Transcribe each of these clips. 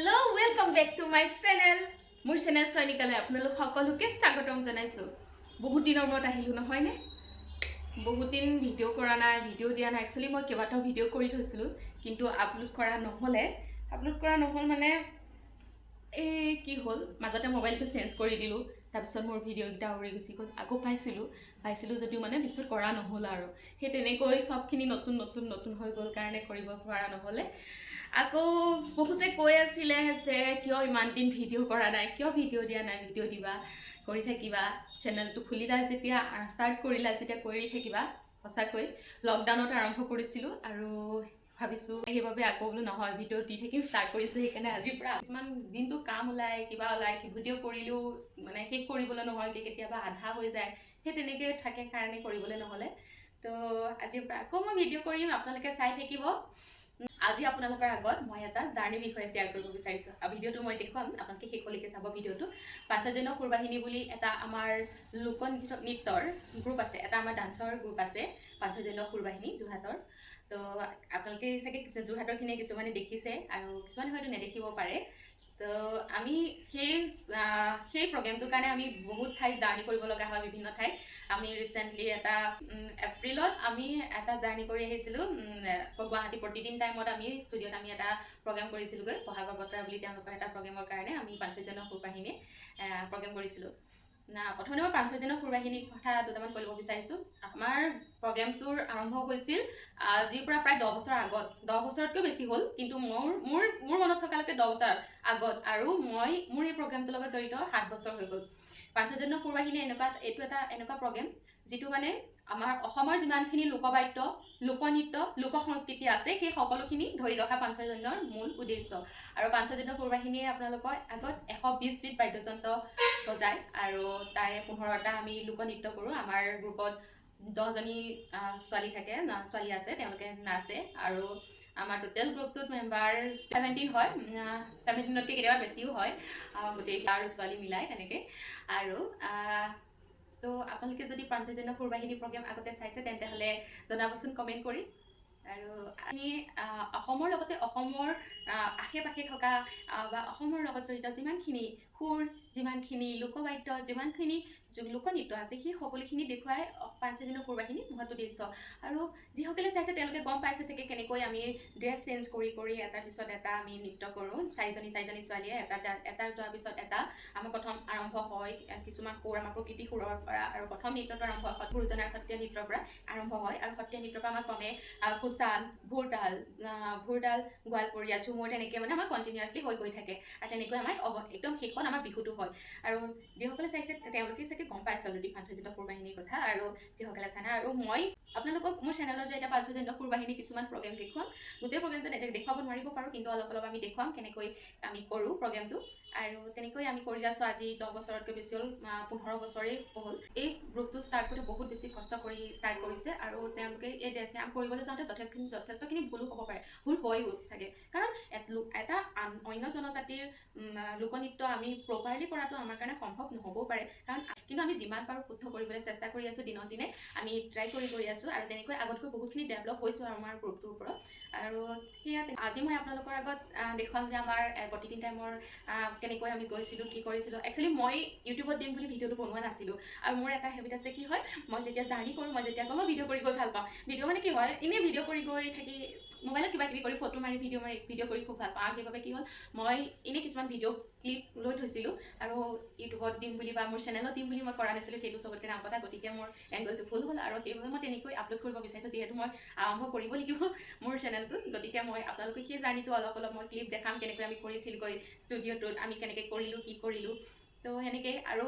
Hello, welcome back to my channel. মোৰ channel চয়নিকালৈ আপোনালোক সকলোকে স্বাগতম জনাইছোঁ। বহুত দিনৰ মূৰত আহিলোঁ, নহয়নে? বহুত দিন ভিডিঅ' কৰা নাই, ভিডিঅ' দিয়া নাই। একচুৱেলি মই কেইবাটাও ভিডিঅ' কৰি থৈছিলোঁ, কিন্তু আপলোড কৰা নহ'লে। আপলোড কৰা নহ'ল মানে এই কি হ'ল, মাজতে মোবাইলটো চেঞ্জ কৰি দিলোঁ। তাৰপিছত মোৰ ভিডিঅ'কেইটা উৰি গুচি গ'ল। আকৌ পাইছিলোঁ, পাইছিলোঁ যদিও মানে পিছত কৰা নহ'ল আৰু সেই তেনেকৈ চবখিনি নতুন নতুন নতুন হৈ গ'ল কাৰণে কৰিব পৰা নহ'লে। আকৌ বহুতে কৈ আছিলে যে কিয় ইমান দিন ভিডিঅ' কৰা নাই, কিয় ভিডিঅ' দিয়া নাই, ভিডিঅ' দিবা, কৰি থাকিবা, চেনেলটো খুলিলা যেতিয়া, ষ্টাৰ্ট কৰিলা যেতিয়া কৰি থাকিবা। সঁচাকৈ লকডাউনত আৰম্ভ কৰিছিলোঁ আৰু ভাবিছোঁ সেইবাবে আকৌ বোলো নহয়, ভিডিঅ' দি থাকিম, ষ্টাৰ্ট কৰিছোঁ। সেইকাৰণে আজিৰ পৰা কিছুমান দিনটো কাম ওলায়, কিবা ওলায়, ভিডিঅ' কৰিলেও মানে শেষ কৰিবলৈ নহয়, কেতিয়াবা আধা হৈ যায়। সেই তেনেকৈ থাকে কাৰণে কৰিবলৈ নহ'লে। তো আজিৰ পৰা আকৌ মই ভিডিঅ' কৰিম, আপোনালোকে চাই থাকিব। আজি আপোনালোকৰ আগত মই এটা জাৰ্ণিৰ বিষয়ে শ্বেয়াৰ কৰিব বিচাৰিছোঁ আৰু ভিডিঅ'টো মই দেখুৱাম, আপোনালোকে শেষলৈকে চাব ভিডিঅ'টো। পাঞ্চজন্য সুৰবাহিনী বুলি এটা আমাৰ লোক নৃত্যৰ গ্ৰুপ আছে, এটা আমাৰ ডান্সৰ গ্ৰুপ আছে, পাঞ্চজন্য সুৰবাহিনী যোৰহাটৰ। তো আপোনালোকে চাগে কিছু যোৰহাটৰখিনিয়ে কিছুমানে দেখিছে আৰু কিছুমানে হয়তো নেদেখিব পাৰে। তো আমি সেই প্ৰগ্ৰেমটোৰ কাৰণে আমি বহুত ঠাইত জাৰ্ণি কৰিব লগা হয়, বিভিন্ন ঠাইত। আমি ৰিচেণ্টলি এটা এপ্ৰিলত আমি এটা জাৰ্ণি কৰি আহিছিলোঁ গুৱাহাটী। প্ৰতিদিন টাইমত আমি ষ্টুডিঅ'ত আমি এটা প্ৰগ্ৰেম কৰিছিলোঁগৈ। বহাগৰ বতৰা বুলি তেওঁলোকৰ এটা প্ৰগ্ৰেমৰ কাৰণে আমি পাঞ্চজন্য সুৰবাহিনীয়ে প্ৰগ্ৰেম কৰিছিলোঁ। না, প্ৰথমতে মই পাঞ্চজন্য সুৰবাহিনীৰ কথা দুটামান কৈ ল'ব বিচাৰিছোঁ। আমাৰ প্ৰগ্ৰেমটোৰ আৰম্ভ হৈছিল আজিৰ পৰা প্ৰায় 10 বছৰ আগত, 10 বছৰতকৈও বেছি হ'ল, কিন্তু মোৰ মোৰ মোৰ মনত থকালৈকে 10 বছৰ আগত। আৰু মই মোৰ এই প্ৰগ্ৰেমটোৰ লগত জড়িত 7 বছৰ হৈ গ'ল। পাঞ্চজন্য সুৰবাহিনী এনেকুৱা, এইটো এটা এনেকুৱা প্ৰগ্ৰেম যিটো মানে আমাৰ অসমৰ যিমানখিনি লোকবাদ্য, লোকনৃত্য, লোক সংস্কৃতি আছে, সেই সকলোখিনি ধৰি ৰখা পাঞ্চজন্যৰ মূল উদ্দেশ্য। আৰু পাঞ্চজন্য সুৰবাহিনীয়ে আপোনালোকৰ আগত 120বিধ বাদ্যযন্ত্ৰ বজায় আৰু তাৰে 15টা আমি লোকনৃত্য কৰোঁ। আমাৰ গ্ৰুপত 10জনী ছোৱালী থাকে, ছোৱালী আছে, তেওঁলোকে নাচে। আৰু আমাৰ টোটেল গ্ৰুপটোত মেম্বাৰ 17 হয়, 17তকৈ কেতিয়াবা বেছিও হয়, গোটেই আৰু ছোৱালী মিলাই তেনেকৈ। আৰু তো আপোনালোকে যদি পাঞ্চজন্য সুৰবাহিনী প্ৰগ্ৰেম আগতে চাইছে, তেন্তে হ'লে জনাবচোন কমেণ্ট কৰি। আৰু আমি অসমৰ লগতে অসমৰ আশে পাশে থকা বা অসমৰ লগত জড়িত যিমানখিনি সুৰ, যিমানখিনি লোকবাদ্য, যিমানখিনি লোকনৃত্য আছে, সেই সকলোখিনি দেখুৱাই পাঞ্চজন্য সুৰবাহিনী মহৎ উদ্দেশ্য। আৰু যিসকলে চাইছে, তেওঁলোকে গম পাইছে চাগে কেনেকৈ আমি ড্ৰেছ চেঞ্জ কৰি কৰি এটাৰ পিছত এটা আমি নৃত্য কৰোঁ। চাৰিজনী চাৰিজনী ছোৱালীয়ে এটা এটা যোৱাৰ পিছত এটা। আমাৰ প্ৰথম আৰম্ভ হয় কিছুমান সুৰ আমাৰ প্ৰকৃতি সুৰৰ পৰা আৰু প্ৰথম নৃত্যটো আৰম্ভ হয় গুৰুজনাৰ সত্ৰীয়া নৃত্যৰ পৰা আৰম্ভ হয়। আৰু সত্ৰীয়া নৃত্যৰ পৰা আমাৰ ক্ৰমে কোচাল, ভোৰতাল, ভোৰতাল, গোৱালপৰীয়া, ঝুমুৰ, তেনেকৈ মানে আমাৰ কণ্টিনিউৱাছলি হৈ গৈ থাকে। আৰু তেনেকৈ আমাৰ একদম শেষত আমাৰ বিহুটো হয়। আৰু যিসকলে চাইছে, তেওঁলোকে চাগে গম পাইছে অলৰেডি পাঞ্চজন্য সুৰবাহিনীৰ কথা। আৰু যিসকলে জানে, আৰু মই আপোনালোকক মোৰ চেনেলৰ জৰিয়তে পাঞ্চজন্য সুৰবাহিনী কিছুমান প্ৰগ্ৰেম দেখুৱাম। গোটেই প্ৰগ্ৰেমটো দেখুৱাব নোৱাৰিব পাৰোঁ, কিন্তু অলপ অলপ আমি দেখুৱাম কেনেকৈ আমি কৰোঁ প্ৰগ্ৰেমটো। আৰু তেনেকৈ আমি কৰি আছোঁ আজি 10 বছৰতকৈ বেছি হ'ল, 15 বছৰেই হ'ল। এই গ্ৰুপটো ষ্টাৰ্ট কৰোঁতে বহুত বেছি কষ্ট কৰি ষ্টাৰ্ট কৰিছে। আৰু তেওঁলোকে এই ড্ৰেছ কৰিবলৈ যাওঁতে যথেষ্টখিনি ভুলো হ'ব পাৰে, ভুল হয়ো চাগে, কাৰণ এটা অন্য জনজাতিৰ লোকনৃত্য আমি প্ৰপাৰলি কৰাটো আমাৰ কাৰণে সম্ভৱ নহ'বও পাৰে। কাৰণ কিন্তু আমি যিমান পাৰোঁ শুদ্ধ কৰিবলৈ চেষ্টা কৰি আছোঁ। দিনক দিনে আমি ট্ৰাই কৰি গৈ আছোঁ আৰু তেনেকৈ আগতকৈ বহুতখিনি ডেভেলপ হৈছোঁ আমাৰ গ্ৰুপটোৰ ওপৰত। আৰু সেয়া আজি মই আপোনালোকৰ আগত দেখুৱাম যে আমাৰ প্ৰতিদিন টাইমৰ কেনেকৈ আমি গৈছিলোঁ, কি কৰিছিলোঁ। একচুৱেলি মই ইউটিউবত দিম বুলি ভিডিঅ'টো বনোৱা নাছিলোঁ। আৰু মোৰ এটা হেবিট আছে, কি হয়, মই যেতিয়া জাৰ্ণি কৰোঁ, মই যেতিয়া কওঁ, মই ভিডিঅ' কৰি গৈ ভাল পাওঁ। ভিডিঅ' মানে কি হয়, এনেই ভিডিঅ' কৰি গৈ থাকি, মোবাইলত কিবা কিবি কৰি, ফটো মাৰি, ভিডিঅ' মাৰি, ভিডিঅ' কৰি খুব ভাল পাওঁ। আৰু সেইবাবে কি হ'ল, মই এনেই কিছুমান ভিডিঅ' ক্লিপ লৈ থৈছিলোঁ আৰু ইউটিউবত দিম বুলি বা মোৰ চেনেলত দিম বুলি মই কৰা নাছিলোঁ। সেইটো চবতকৈ ডাঙৰ কথা। গতিকে মোৰ এংগলটো ভুল হ'ল আৰু সেইবাবে মই তেনেকৈ আপলোড কৰিব বিচাৰিছোঁ, যিহেতু মই আৰম্ভ কৰিব লাগিব মোৰ চেনেলটোত। গতিকে মই আপোনালোকক সেই জাৰ্ণিটো অলপ অলপ মই ক্লিপ দেখাম, কেনেকৈ আমি কৰিছিলগৈ ষ্টুডিঅ'টোত, আমি কেনেকৈ কৰিলোঁ, কি কৰিলোঁ। তো সেনেকৈ আৰু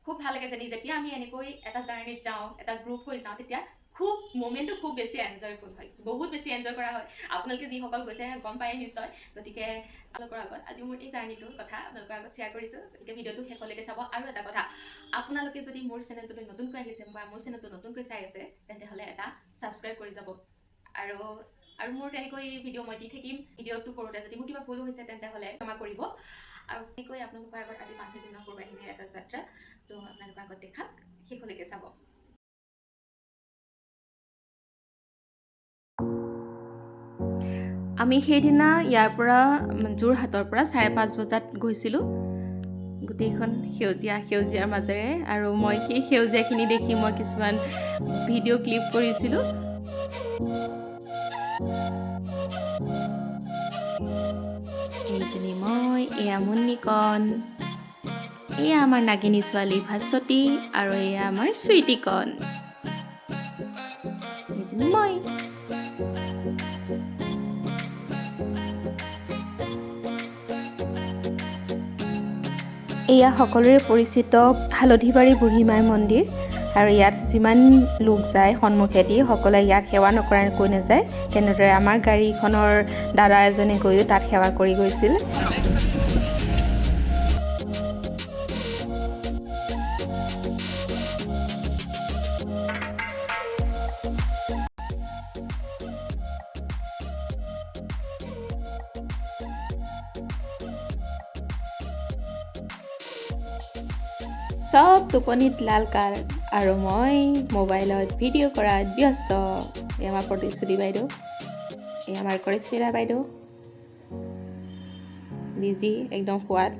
খুব ভাল লাগে যেনি যেতিয়া আমি এনেকৈ এটা জাৰ্ণিত যাওঁ, এটা গ্ৰুপ হৈ যাওঁ, তেতিয়া খুব মমেণ্টটো খুব বেছি এনজয়ফুল হয়, বহুত বেছি এনজয় কৰা হয়। আপোনালোকে যিসকল গৈছে গম পায় নিশ্চয়। গতিকে আপোনালোকৰ আগত আজি মোৰ এই জাৰ্ণিটোৰ কথা আপোনালোকৰ আগত শ্বেয়াৰ কৰিছোঁ। গতিকে ভিডিঅ'টো শেষলৈকে চাব। আৰু এটা কথা, আপোনালোকে যদি মোৰ চেনেলটোলৈ নতুনকৈ আহিছে বা মোৰ চেনেলটো নতুনকৈ চাই আছে, তেন্তে হ'লে এটা ছাবস্ক্ৰাইব কৰি যাব। আৰু আৰু মোৰ তেনেকৈ ভিডিঅ' মই দি থাকিম। ভিডিঅ'টো কৰোঁতে যদি মোৰ কিবা ভুলো হৈছে, তেন্তে হ'লে ক্ষমা কৰিব। আৰু তেনেকৈ আপোনালোকৰ আগত আজি পাঞ্চজন্য সুৰবাহিনীৰ এটা যাত্ৰা তো আপোনালোকৰ আগত দেখাম, শেষলৈকে চাব। আমি সেইদিনা ইয়াৰ পৰা যোৰহাটৰ পৰা 5:30 বজাত গৈছিলোঁ। গোটেইখন সেউজীয়া সেউজীয়াৰ মাজেৰে, আৰু মই সেই সেউজীয়াখিনি দেখি মই কিছুমান ভিডিঅ' ক্লিপ কৰিছিলোঁ। এইজনী মই, এয়া মুন্নিকণ, এয়া আমাৰ নাগিনী ছোৱালী ভাস্বতী, আৰু এয়া আমাৰ চুইটিকণ। এইজনী মই। এয়া সকলোৰে পৰিচিত হালধিবাৰী বুঢ়ীমাই মন্দিৰ, আৰু ইয়াত যিমান লোক যায় সন্মুখেদি সকলোৱে ইয়াত সেৱা নকৰাকৈ নাযায়। তেনেদৰে আমাৰ গাড়ীখনৰ দাদা এজনে গৈও তাত সেৱা কৰি গৈছিল। চব টোপনিত লাল কাল, আৰু মই মোবাইলত ভিডিঅ' কৰাত ব্যস্ত। এই আমাৰ প্ৰতিশ্ৰুতি বাইদেউ, এই আমাৰ কৰিস্মিতা বাইদেউ, বিজি একদম খোৱাত।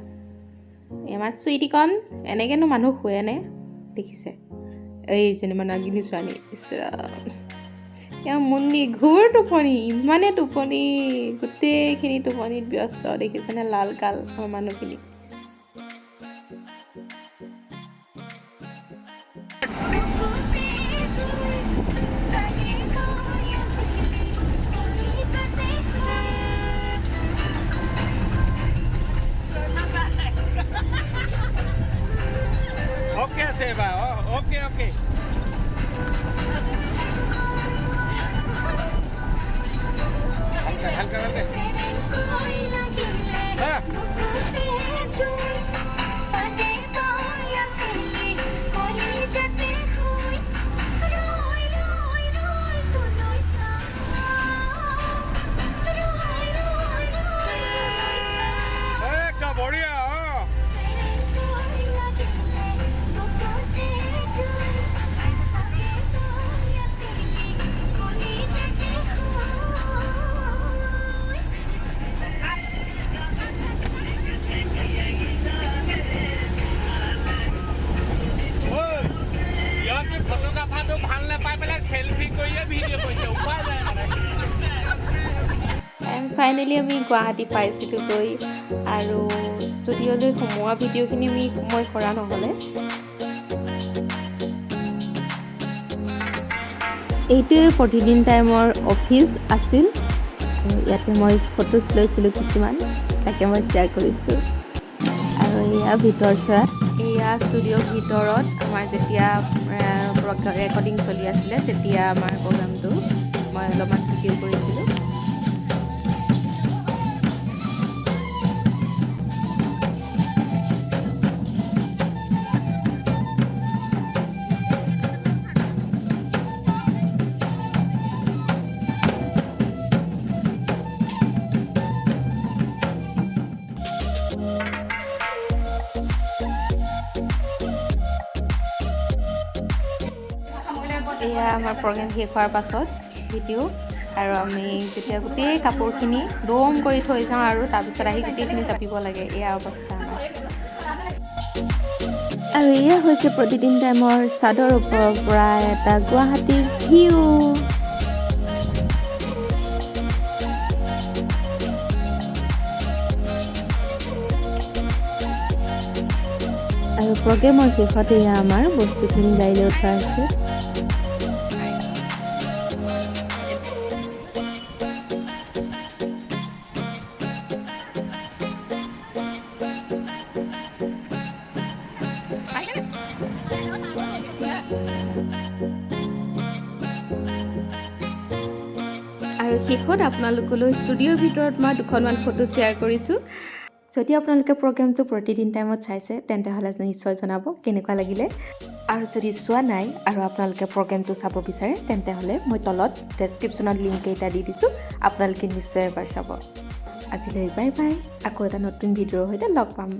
এই আমাৰ চুইটিকণ, এনেকৈনো মানুহ শুৱেনে দেখিছে। এই যেনিবা নাগিনী ছোৱালী, এওঁ মুন্নি ঘোৰ টোপনি, ইমানে টোপনি, গোটেইখিনি টোপনিত ব্যস্ত। দেখিছেনে লাল কাল আমাৰ মানুহখিনি। Okay আছে এবাৰ, অ'কে অ'কে। হালকা হালকা হালকা। হা। একদম বঢ়িয়া। অ, ঐ, ইহঁতি ফটোগ্ৰাফাৰটো ভাল নাপাই পেলাই চেলফি কৰিয়ে ভিডিঅ' কৰিছে, উপায় নাই মানে। এণ্ড ফাইনেলি আমি গুৱাহাটী পাইছিলোঁগৈ, আৰু ষ্টুডিঅ'লৈ সোমোৱা ভিডিঅ'খিনি মই কৰা নহ'লে। এইটোৱে প্ৰতিদিন টাইমৰ অফিচ আছিল, আৰু ইয়াতে মই ফটোজ লৈছিলোঁ কিছুমান, তাকে মই শ্বেয়াৰ কৰিছোঁ। আৰু এয়া ভিতৰ চোৱা, এয়া ষ্টুডিঅ'ৰ ভিতৰত আমাৰ যেতিয়া ৰেকৰ্ডিং চলি আছিলে তেতিয়া আমাৰ প্ৰগ্ৰামটো মই অলপমান ভিডিঅ' কৰিছিলোঁ। এয়া আমাৰ প্ৰগ্ৰেম শেষ হোৱাৰ পাছত ভিডিঅ', আৰু আমি যেতিয়া গোটেই কাপোৰখিনি দম কৰি থৈ যাওঁ আৰু তাৰপিছত আহি গোটেইখিনি জাপিব লাগে, এয়া অৱস্থা আমাৰ। আৰু এয়া হৈছে প্ৰতিদিন টাইমৰ চাদৰ ওপৰৰ পৰা এটা গুৱাহাটীৰ ভিউ। আৰু প্ৰগ্ৰেমৰ শেষত এয়া আমাৰ বস্তুখিনি গাড়ীলৈ উঠোৱা হৈছে। আৰু শেষত আপোনালোকলৈ ষ্টুডিঅ'ৰ ভিতৰত মই দুখনমান ফটো শ্বেয়াৰ কৰিছোঁ। যদি আপোনালোকে প্ৰগ্ৰেমটো প্ৰতিদিন টাইমত চাইছে তেন্তে হ'লে নিশ্চয় জনাব কেনেকুৱা লাগিলে। আৰু যদি চোৱা নাই আৰু আপোনালোকে প্ৰগ্ৰেমটো চাব বিচাৰে তেন্তে হ'লে মই তলত ডেছক্ৰিপশ্যনত লিংক কেইটা দি দিছোঁ, আপোনালোকে নিশ্চয় এবাৰ চাব। আজিলৈ বাই বাই, আকৌ এটা নতুন ভিডিঅ'ৰ সৈতে লগ পাম।